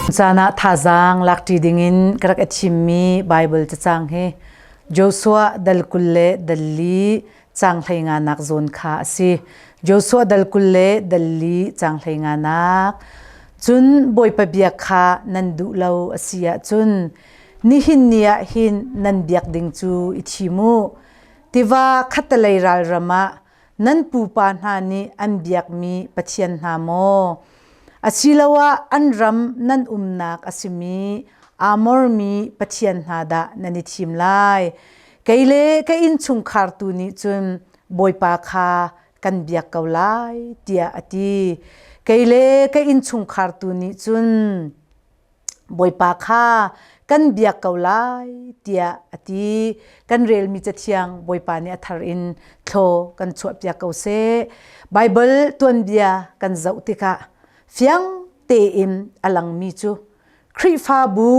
Caan ah thazaang lakṭi dingin ka rak i thimmi Baibal cacang hi Joshua dal 20 le dal li caang 15nak zawn kha a si. Joshua dal 20 le dal li caang 15nak. Cun Bawipa biak kha nan duh lo a si ahcun nihin ni ah hin nan biak ding cu i thim u. Tiva khattelei ralram ah nan pupa hna nih an biakmi pathian hna maw? Asiloah an ram nan umnak a simi Amor mi pathian hna dah nan i thim lai? Kei le ka innchungkhar tu nih cun Bawipa kha kan biak ko lai, tiah a ti. Kei le ka innchungkhar tu nih cun Bawipa kha kan biak ko lai tiah a ti. Kan relmi cathiang Bawipa nih a thar in thlaw kan chuahpiak ko seh. Baibal tuanbia kan zoh tikah fiang tein a langmi cu Khrihfabu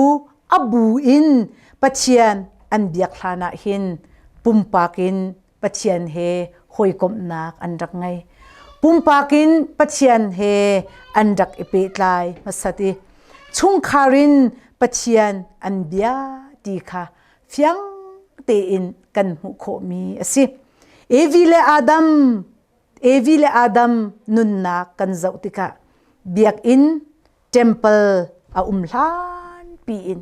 a bu in Pathian an biak hlan ah hin pumpak in Pathian he hawikomhnak an rak ngei. Pumpak in Pathian he an rak i pehtlai hmasat i chungkhar in Pathian an bia ti kha fiang tein kan hmuh khawhmi a si. Evi le Adam Evi le Adam nunnak kan zoh tikah biakinn temple a um hlan piin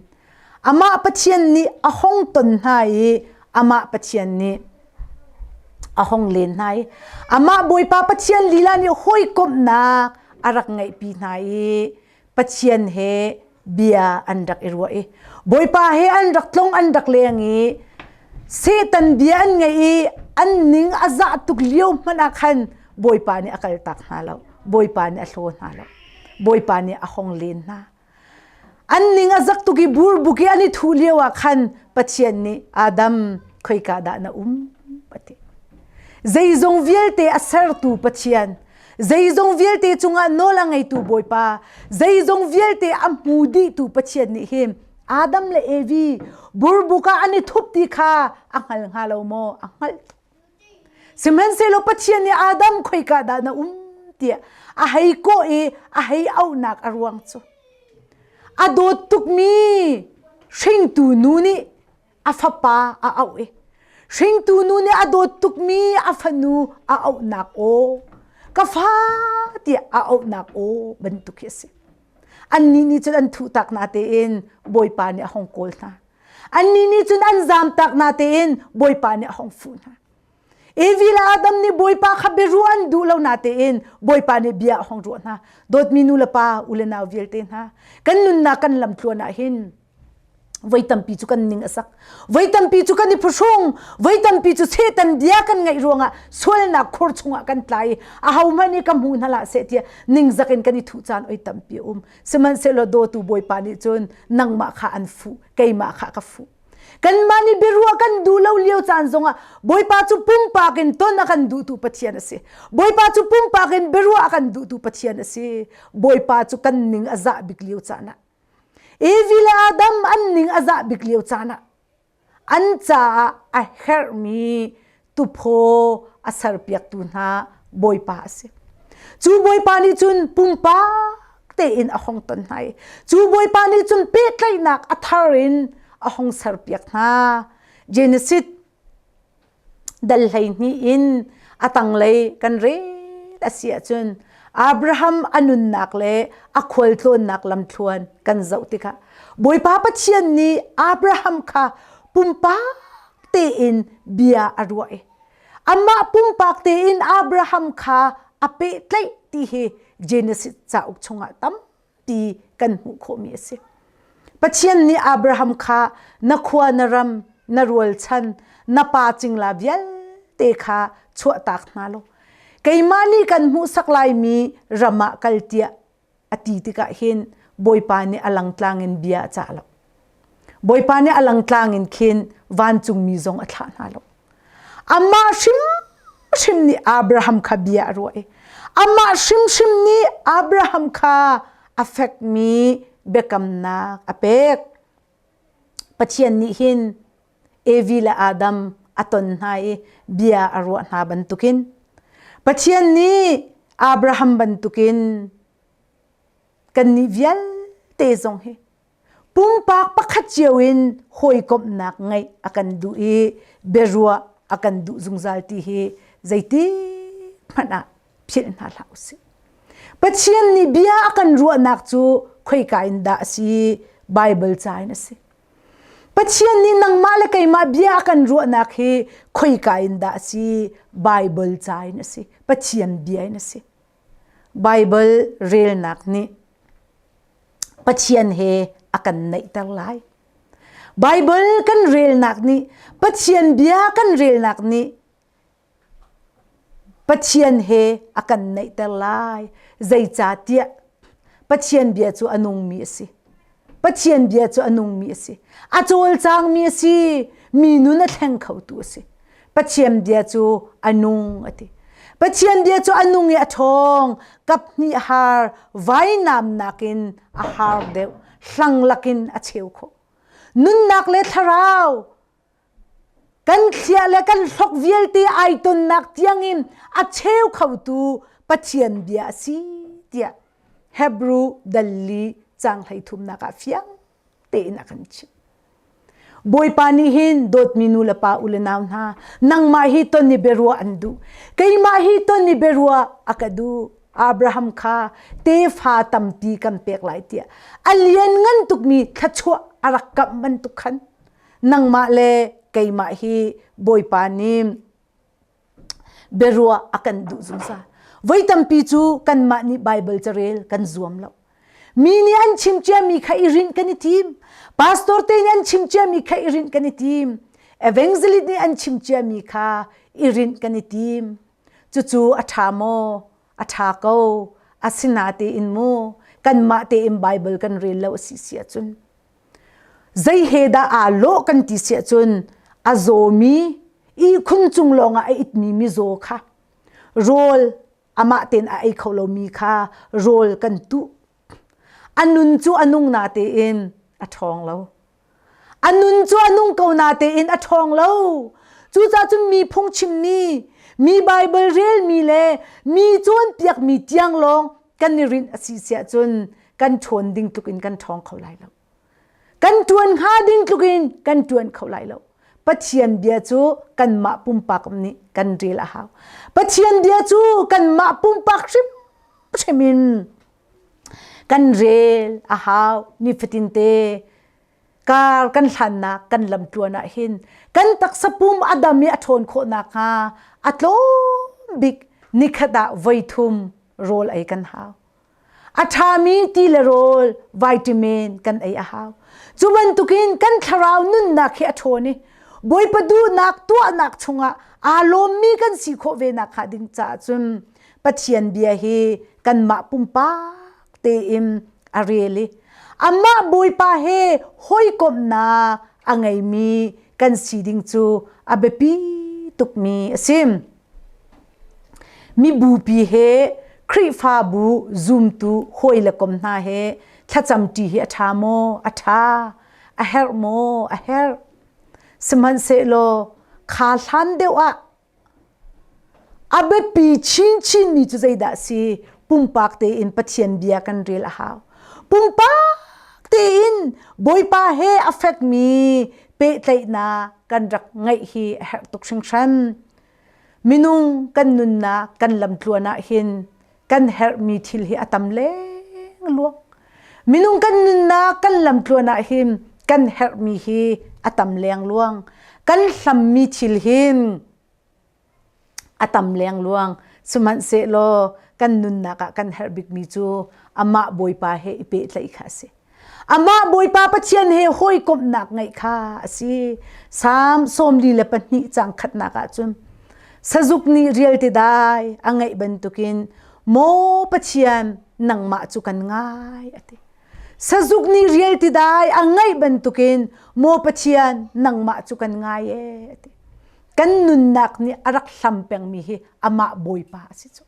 amah Pathian nih a hong ton hna i amah Pathian nih a hong len hna i amah Bawipa Pathian lila nih hawikomhnak a rak ngeihpi hna i Pathian he bia an rak i ruah i Bawipa he an rak tlong an rak leng i Satan bia an ngaih i an ning a zah tuk lio hmanh ah khan Bawipa nih a kaltak hna lo Bawipa nih a hlaw hna lo Bawipa nih a hong len hna an ning a zak tuk i burbuk i an i thuh lio ah khan Pathian nih Adam khoika dah na um a ti zeizong vialte a sertu Pathian zeizong vialte cungah nawl a ngeitu Bawipa zeizong vialte a hmu dihtu Pathian nih hin Adam le Evi burbuk ah an i thup ti kha a hngal hnga lo maw a hngalh sihmanhsehlaw Pathian nih Adam khoika dah na um tiah a hei kawh i a hei auhnak a ruang cu a dawt tukmi hringtu nu nih a fapa a auh i hringtu nu nih a dawt tukmi a fanu a auhnak aw ka fa tiah a auhnak aw bantuk hi a si annih nih cun an thuh tak na tein bawipa nih a hong kawl hna annih nih cun an zam tak na tein bawipa nih a hong fuh hna Evi le Adam nih Bawipa kha biaruah an duh lo na tein Bawipa nih bia a hong ruah hna. Dawtmi nu le pa, u le nau vialte hna, kan nunnak kan lam tluan ah hin voi tampi cu kan ning a sak voi tampi cu kan i phuhrung voi tampi cu Satan bia kan ngaih ruangah sualnak khur chungah kan tla i ahohmanh nih ka hmu hna hlah seh tiah ningzak in kan i thuh caan oi tampi a um sihmanhsehlaw dawtu Bawipa nih cun nangmah kha an fuh keimah kha ka fuh kanmah nih biaruah kan duh lo lio caan zongah Bawipa cu pumpak in ton a kan duhtu Pathian a si Bawipa cu pumpak in biaruah a kan duhtu Pathian a si Bawipa cu kan ning a zah bik lio caan ah Evi le Adam an ning a zah bik lio caan ah an caah a herhmi tuphaw a serpiaktu hna Bawipa a si. Cu Bawipa nih cun pumpak tein a hong ton hna i cu Bawipa nih cun pehtlaihnak a thar in a hong serpiak hna. Genesis dal 12 in a tanglei kan rel a si ahcun Abraham a nunnak le a khualtlawnnak lamthluan kan zoh tikah Bawipa Pathian nih Abraham kha pumpak tein bia a ruah i amah pumpak tein Abraham kha a pehtlaih ti hi Genesis cauk chungah tam ti kan hmuh khawhmi a si. Pathian nih Abraham kha na khua na ram na rualchan na pa cingla vialte kha chuahtak hna law keimah nih kan hmuhsak laimi ram ah kal tiah a ti tikah hin Bawipa nih a langtlang in bia a cah lo. Bawipa nih a langtlang in khin vancungmi zong a thlah hna lo. Amah hrimhrim nih Abraham kha bia a ruah i amah hrimhrim nih Abraham kha a fekmi biakamnak a pek. Pathian nih hin Evi le Adam a ton hna i bia a ruah hna bantukin Pathian nih Abraham bantukin kannih vialte te zong hi pumpak pakhat cio in hawikomhnak ngeih a kan duh i biaruah a kan duh zungzal ti hi zeiti hmanh ah philh hna hlah usih. Pathian nih bia a kan ruahnak cu khoika in dah a si? Bible ca in a si. Pathian nih nangmah le keimah bia a kan ruahnak hi khoika in dah a si? Bible ca in a si. Pathian bia in a si. Bible relnak nih Pathian he a kan naihter lai. Bible kan relnak nih Pathian bia kan relnak nih Pathian he a kan naihter lai. Zeicahtiah Pathian bia cu a nungmi a si. Pathian bia cu a nungmi a si. A cawlcangmi a si. Mi nun a thleng khotu a si. Pathian bia cu a nung a ti. Pathian bia cu a nung i a ṭhawng. Kap hnih har vainam nakin a har deuh. Hlang lakin a cheu khawh. Nunnak le thlarau kan thliah le kan hlok vialte ai tonnak tiangin a cheu khotu Pathian bia a si tiah Hebrew dalli cang hlei thumnak ah fiang tein a kan chimh. Bawipa nih hin dawtmi nu le pa u le nau hna nangmah hi ton i biaruah an duh keimah hi ton i biaruah a ka duh Abraham kha tefa tampi kan pek lai tiah a lian ngan tukmi thluachuah a rak kamh bantuk khan nangmah le keimah hi Bawipa nih biaruah a kan duh zungzal. Voi tampi cu kanmah nih Baibal carel kan zuam lo. Mi nih an chim ciami kha i rinh kan i tim. Pastor te nih an chim ciami kha i rinh kan i tim. Evangelist nih an chim ciami kha i rinh kan i tim. Cucu a ṭha maw? A ṭha ko. Asinatein mu kanmah tein Baibal kan rel lo a si si ahcun Zei he dah aa lawh kan ti si ahcun a zawmi ihkhun cung lawngah a itmi mizaw kha rawl amah tein a ei kho lomi kha rawl kan tuh. A nun cu a nung natein a ṭhawng lo. A nun cu a nung ko natein a ṭhawng lo. Cucaah cun mi phungchimmi, mi Baibal relmi le mi cawnpiakmi tiang lawng kan i rinh a si siah cun kan ṭhawn ding tluk in kan ṭhawng kho lai lo. Kan ṭuan hnga ding tluk in kan ṭuan kho lai lo. Pathian bia cu kanmah pumpak nih kan rel a hau. Pathian bia cu kanmah pumpak hrimhrim in kan rel a hau. Nifatin te kar kan hlannak kan lamtluan ah hin kan taksa pum a dam i a ṭhawn khawh nakhnga a tlawm bik nikhat ah voi thum rawl ei kan hau. A ṭhami ti le rawl vitamin kan ei a hau. Cu bantukin kan thlarau nunnak hi a ṭhawn i Bawipa duhnak tuahnak chungah aa lawmmi kan si khawh ve nak hnga ding caah cun Pathian bia hi kanmah pumpak tein a rel i amah Bawipa he hawikomhnak a ngeimi kan si ding cu a biapi tukmi a si. Mibupi he Khrihfabu zumtu hawi le kom hna he thlacamṭi hi a ṭha maw? A ṭha. A herh maw? A herh. Sihmanhsehlaw kha hlan deuh ah a biapi chinchinmi cu zeidah a si? Pumpak tein Pathian bia kan rel a hau. Pumpak tein Bawipa he a fekmi pehtlaihnak kan rak ngeih hi a herh tuk hringhran. Minung kan nunnak kan lamtluan ah hin kan herhmi thil hi a tam lengluang. Minung kan nunnak kan lamtluan ah hin kan herhmi hi a tam lengluang. Kan hlammi thil hin a tam lengluang. Sihmanhsehlaw kan nunnak ah kan herh bikmi cu amah Bawipa he i pehtlaih kha a si. Amah Bawipa Pathian he hawikomhnak ngeih kha a si. Salm 42 cang khatnak ah cun sazuk nih rialte dai a ngeih bantukin maw Pathian nangmah cu kan ngai a ti. Sazuk nih rialte dai a ngeih bantukin maw Pathian nangmah cu kan ngai e a ti. Kan nunnak nih a rak hlam pengmi hi amah Bawipa a si cu.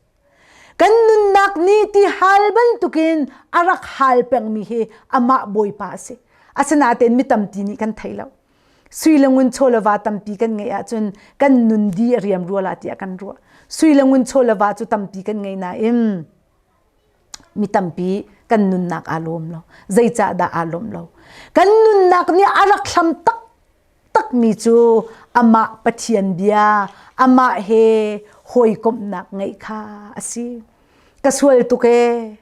Kan nunnak nih ti hal bantukin a rak hal pengmi hi amah Bawipa a si. Asinain mi tampi nih kan thei lo. Sui le ngun chaw le va tampi kan ngeih ahcun kan nun di a riam rua la tiah kan ruah. Sui le ngun chaw le va cu tampi kan ngei nain mi tampi Kan nunnak aa lawm lo. Zeicah dah aa lawmh lo? Kan nunnak nih a rak hlam taktakmi cu amah Pathian bia, amah he hawikomhnak ngeih kha a si. Ka sual tuk ee,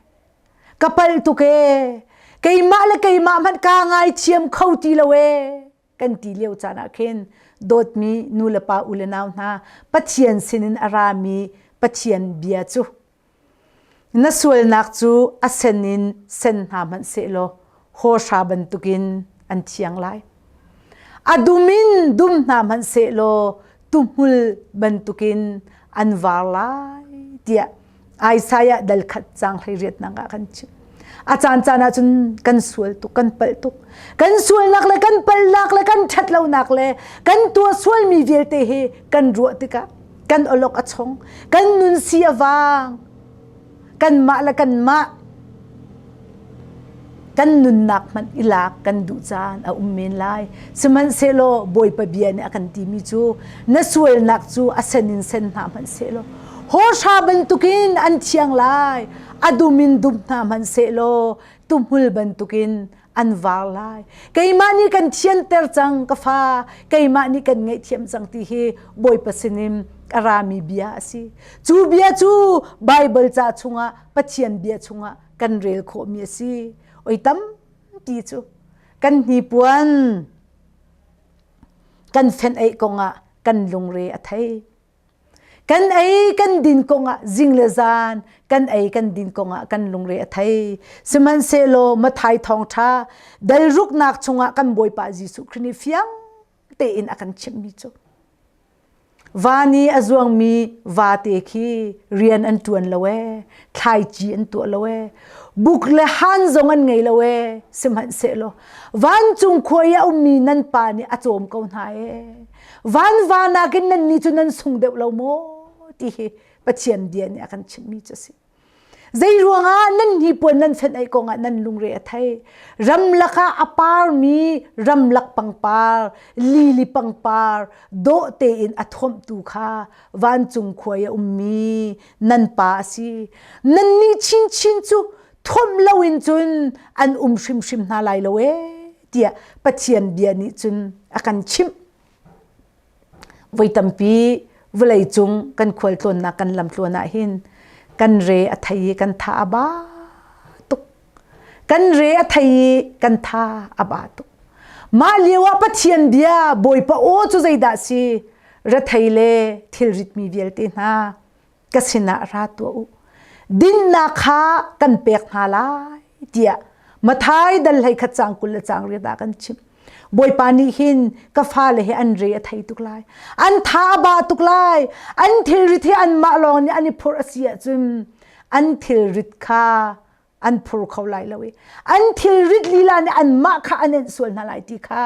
ka palh tuk ee, keimah le keimah hmanh kaa ngaithiam kho ti lo ee kan ti lio caan ah khin dawtmi nu le pa u le nau hna Pathian sinin a rami Pathian bia cu Na sualnak cu a sen in sen hna hmanh sehlaw hawhra bantukin an thiang lai. A dum in dum hna hmanh sehlaw tuhmul bantukin an var lai tiah Isaiah dal khat caang 18 ah kan chim. A caan caan ah cun kan sual tuk, kan palh tuk. Kan sualnak le kan palhnak le kan ṭhatlonak le kan tuah sualmi vialte hi kan ruah tikah kan awlok a chong kan nun si a vang kanmah le kanmah kan nunnak hmanh i lak kan duh caan a um men lai sihmanhsehlaw bawipa bia nih a kan timi cu na sualnak cu a sen in sen hna hmanh sehlaw hawhra bantukin an thiang lai a dum in dum hna hmanh sehlaw tuhmul bantukin an var lai keimah nih kan thianter cang ka fa keimah nih kan ngaihthiam cang ti hi bawipa sinin a rami bia a si cu bia cu bible ca chungah pathian bia chungah kan rel khawhmi a si oi tampi cu kan hnipuan kan fenh eih kongah kan lungre a thei Kan ei kan din kongah zing le zan kan ei kan din kongah kan lungre a thei. Sihmanhsehlaw Mathai thawngṭha dal ruknak chungah kan Bawipa Jesuh Khrih nih fiang tein a kan chimhmi cu van i a zuangmi vate khi rian an ṭuan lo ee, thlaici an tuah lo ee, buk le han zong an ngei lo ee, sihmanhsehlaw vancung khua i a ummi nan pa nih a cawm ko hna ee. Van va nakin nannih cu nan sung deuh lo maw ti hi Pathian bia nih a kan chimhmi cu a si. Zei ruangah nan hnipuan nan fenh ei kongah nan lungre a thei. Ramlak ah a parmi ramlak pangpar, lili pangpar dawh tein a thuamhtu kha vancung khua i a ummi nan pa a si. Nannih chinchin cu thuamh loin cun an um hrimhrim hna lai lo ee tiah Pathian bia nih cun a kan chimh. Voi tampi vawlei cung kan khualtlawnnak kan lamtluan ah hin kan re a thei i kan tha a ba tuk. Kan re a thei i kan tha a ba tuk. Mah lio ah Pathian bia Bawipa aw cu zeidah si? Rethei le thilritmi vialte hna ka sinah ra tuah u dinnak kha kan pek hna lai tiah Mathai dal hlei khat cang 20 le cang riat ah kan chim Bawipa nih hin ka fale he an re a thei tuk lai an tha a ba tuk lai an thilrit hi anmah lawng nih an i phurh a si ahcun an thilrit kha an phur kho lai lo i an thilrit lila nih anmah kha an enh sual hna lai ti kha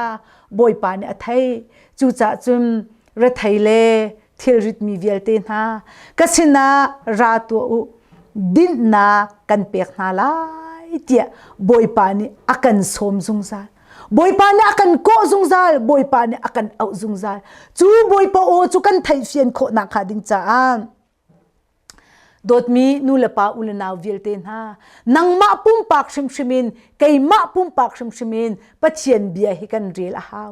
Bawipa nih a theih cucaah cun rethei le thilrit mi vialte hna ka sinah ra tuah u dinhnak kan pek hna lai tiah Bawipa nih a kan sawm zungzal Bawipa nih a kan kawh zungzal Bawipa nih a kan auh zungzal cu Bawipa aw cu kan theihfian khawh nak hnga ding caah Dawtmi nulepa u le nau vialte hna, nangmah pumpak hrimhrim in, keimah pumpak hrimhrim in Pathian bia hi kan rel a hau.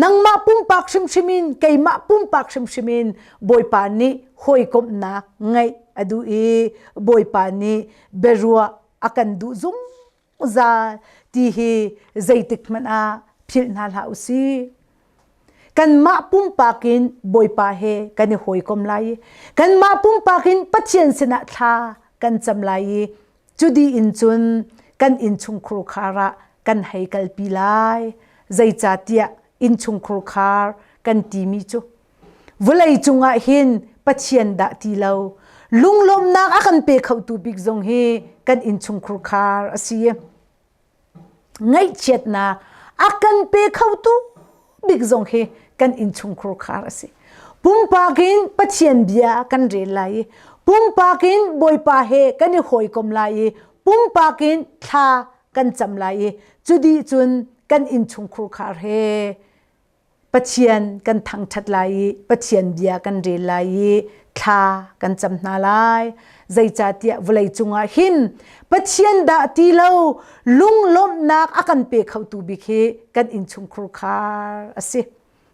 Nangmah pumpak hrimhrim in, keimah pumpak hrimhrim in Bawipa nih hawikomhnak ngeih a duh i Bawipa nih biaruah a kan duh zungzal ti hi zeitik hmanh ah philh hna hlah u sih. Kanmah pumpak in Bawipa he kan i hawikom lai i kanmah pumpak in Pathian sinah thla kan cam lai i cudi in cun kan innchungkhur khar ah kan hei kalpi lai. Zeicahtiah innchungkhur khar kan timi cu vawlei cungah hin Pathian dah ti lo lunglawmhnak a kan pe khotu bik zong hi kan innchungkhur khar a si. Ngaihchiatnak a kan pe khotu bik zong hi kan innchungkhur khar a si. Pumpak in Pathian bia kan rel lai i pumpak in Bawipa he kan i hawikom lai i pumpak in thla kan cam lai i cudi cun kan innchungkhur khar he. Pathian kan thangṭhat lai i Pathian bia kan rel lai i thla kan cam hna lai. Zeicahtiah vawlei cungah hin Pathian dah ti lo lunglawmhnak a kan pe khotu bik hi kan innchungkhur khar a si.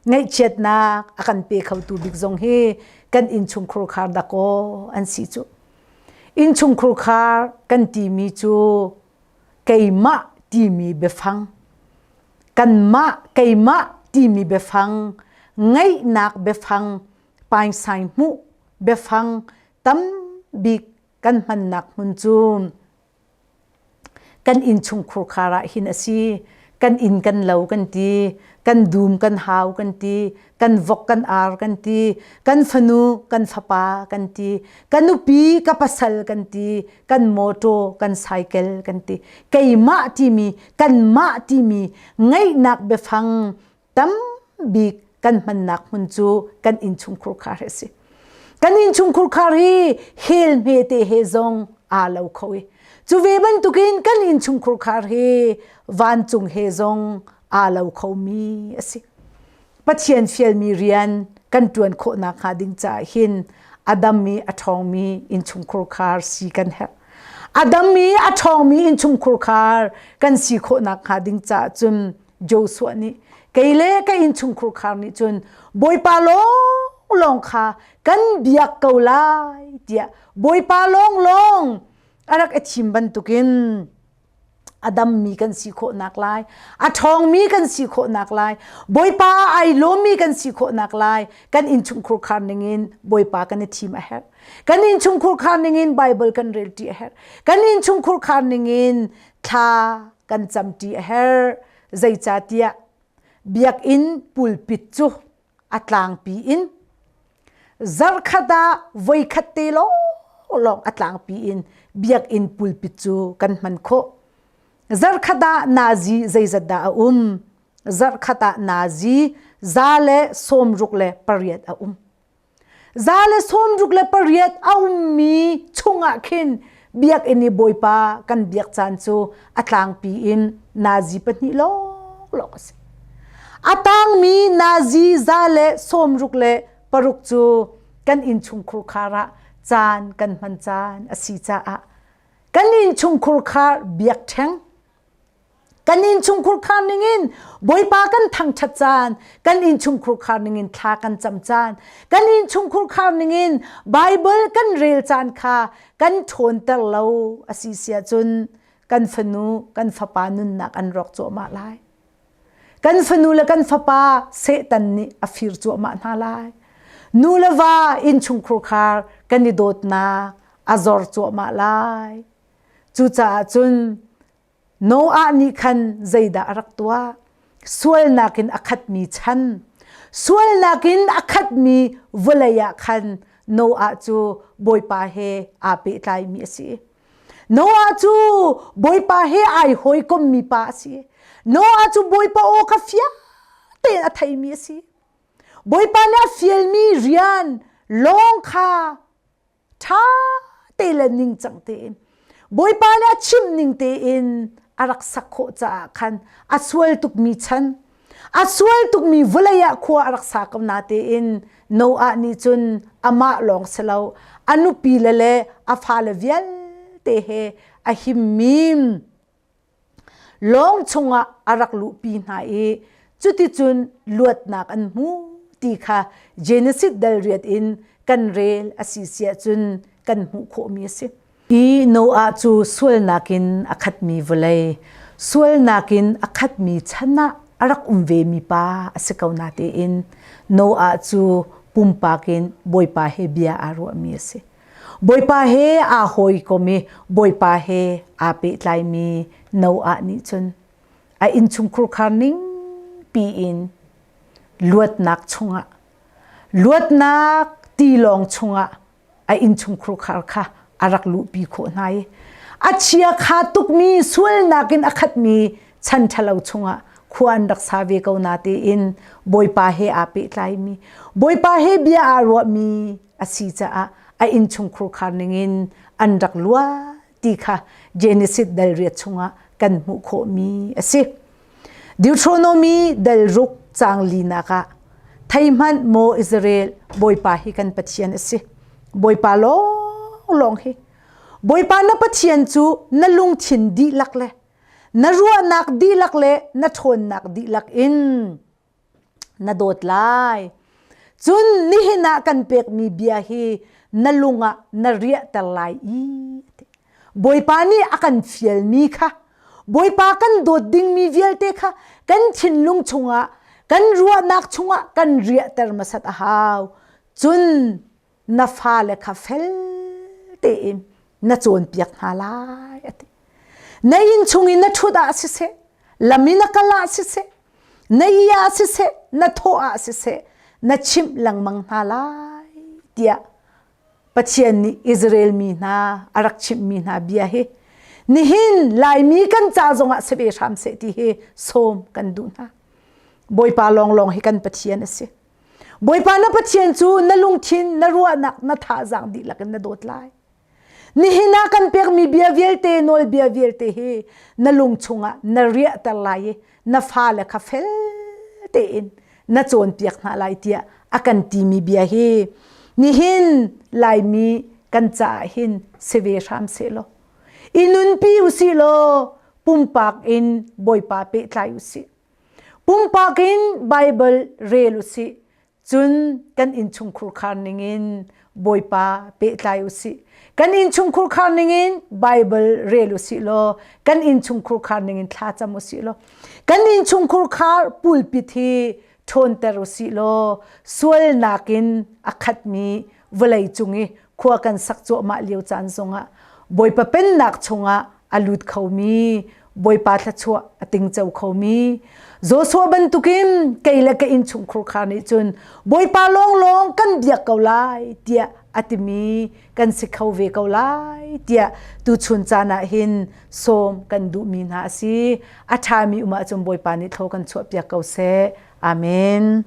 Ngaihchiatnak a kan pe khotu bik zong hi kan innchungkhur khar dakaw an si cu. Innchungkhur khar kan timi cu keimah timi biafang kanmah keimah timi biafang ngaihnak biafang painsain hmuh biafang tam bik kan hmannak hmun cu kan innchungkhur khar ah hin a si kan inn kan lo kan ti kan dum kan hau kan ti kan vok kan ar kan ti kan fanu kan fapa kan ti ka nupi ka pasal kan ti kan motor kan cycle kan ti keimah timi kanmah timi ngaihnak biafang tam bik kan hmannak hmun cu kan innchungkhur khar hi a si kan innchungkhur khar hi hel hme te he zong aa lo kho i cu ve bantukin kan innchungkhur khar hi vancung he zong aa lo khomi a si Pathian fialmi rian kan ṭuan khawh nakhnga ding caah hin a dam i a ṭhawngmi innchungkhur khar si kan herh. A dam i a ṭhawngmi innchungkhur khar kan si khawh nakhnga ding caah cun Joshua nih kei le ka innchungkhur khar nih cun Bawipa lawnglawng kha kan biak ko lai tiah Bawipa lawnglawng a rak i thim bantukin a dammi kan si khawhnak lai a ṭhawngmi kan si khawhnak lai bawipa ai lawmmi kan si khawhnak lai kan innchungkhur khar ningin bawipa kan i thim a herh kan innchungkhur khar ningin bible kan rel ṭi a herh kan innchungkhur khar ningin thla kan cam ṭi a herh zeicahtiah biakinn pulpit cu a tlangpi in zarkhat ah voikhat te lawnglawng a tlangpi in biakinn pulpit cu kan hman khawh zarkhat ah nazi zeizat dah a um zarkhat ah nazi 168 a um 168 a ummi chungah khin biakinn i bawipa kan biak caan cu a tlangpi in nazi pahnih lawnglawng a si A tangmi nazi 166 cu kan innchungkhur khar ah caan kan hman caan a si caah kan innchungkhur khar biakṭheng kan innchungkhur khar ningin Bawipa kan thangṭhat caan kan innchungkhur khar ningin thla kan cam caan kan innchungkhur khar ningin Bible kan rel caan kha kan ṭhawnter lo a si sia cun kan fanu kan fapa nunnak an rawk cuahmah lai. Kan fanu le kan fapa Satan nih a fir cuahmah hna lai. Nu le va innchungkhur khar kan i dawtnak a zor cuahmah lai. Cucaah cun Noah nih khan zeidah a rak tuah? Sualnak in a khatmi chan, sualnak in a khatmi vawlei ah khan Noah cu Bawipa he aa pehtlaimi a si. Noah cu Bawipa he ai hawikommi pa a si. Noah cu Bawipa aw kha fiang tein a theimi a si. Bawipa nih a fialmi rian lawng kha ṭha te le ningcang tein Bawipa nih a chimh ning tein a rak sak khawh caah khan a sual tukmi chan A sual tukmi vawlei ah khua a rak sa ko natein Noah nih cun amah lawng si lo a nupi le le a fale vialte he a himmi lawng chungah a rak luhpi hna i cuticun luatnak an hmu ti kha Genesis dal riat in kan rel a si siah cun kan hmuh khawhmi a si. I Noah cu sualnak in a khatmi vawlei, sualnak in a khatmi chan ah a rak um vemi pa a si ko natein Noah cu pumpak in Bawipa he bia aa ruahmi a si. Bawipa he aa hawikom i Bawipa he aa pehtlaimi Noah nih cun a innchungkhur khar ning piin luatnak chungah luatnak tilawng chungah a innchungkhur khar kha a rak luhpi khawh hna i a chia kha tukmi sualnak in a khatmi chan ṭhalo chungah khua an rak sa ve ko na tein Bawipa he aa pehtlaimi Bawipa he bia aa ruahmi a si caah a innchungkhur khar ningin an rak lua ti kha Genesis dal riat chungah kan hmuh khawhmi a si. Deuteronomy dal ruk Caang linak ah thei hmanh maw Israel Bawipa hi kan Pathian a si. Bawipa lawnglawng hi. Bawipa na Pathian cu na lungthin dihlak le na ruahnak dihlak le na ṭhawnnak dihlak in na dawt lai. Cun nihin ah kan pekmi bia hi na lung ah na riahter lai i Bawipa nih a kan fialmi kha Bawipa kan dawt dingmi vialte kha kan thinlung chungah kan ruahnak chungah kan riahter hmasat a hau. Cun na fale kha fel tein na cawnpiak hna lai a ti. Na inn chung in na ṭhut ah siseh, lam in na kal ah siseh, na i ah siseh, na thawh ah siseh, na chimh lengmang hna lai tiah Pathian nih Israel mi hna a rak chimhmi hna bia hi nihin Laimi kan ca zongah si ve hram seh ti hi sawm kan duh hna. Bawipa lawnglawng hi kan Pathian a si. Bawipa na Pathian cu na lungthin, na ruahnak, na thazaang dihlak in na dawt lai. Nihin ah kan pekmi bia vialte, nawlbia vialte hi na lung chungah na riahter lai i na fale kha fel tein na cawnpiak hna lai tiah a kan timi bia hi nihin Laimi kan caah hin si ve hram sehlaw i nunpi usih law pumpak in Bawipa pehtlai usih. Pumpak in Baibal rel usih Cun kan innchungkhur khar ningin Bawipa pehtlai usih. Kan innchungkhur khar ningin Bible rel usih law kan innchungkhur khar ningin thlacam usih law kan innchungkhur khar pulpit hi ṭhawnter usih law sualnak in a khatmi vawlei cung i khua kan sak cuahmah lio caan zongah Bawipa pennak chungah a lut khomi Bawipa thluachuah a tingco khomi Joshua bantukin kei le ka innchungkhur kha nih cun Bawipa lawnglawng kan biak ko lai tiah a timi kan si kho ve ko lai tiah tuchun caan ah hin sawm kan duhmi hna a si. A ṭhami um ahcun Bawipa nih thlaw kan chuahpiak ko seh. Amen.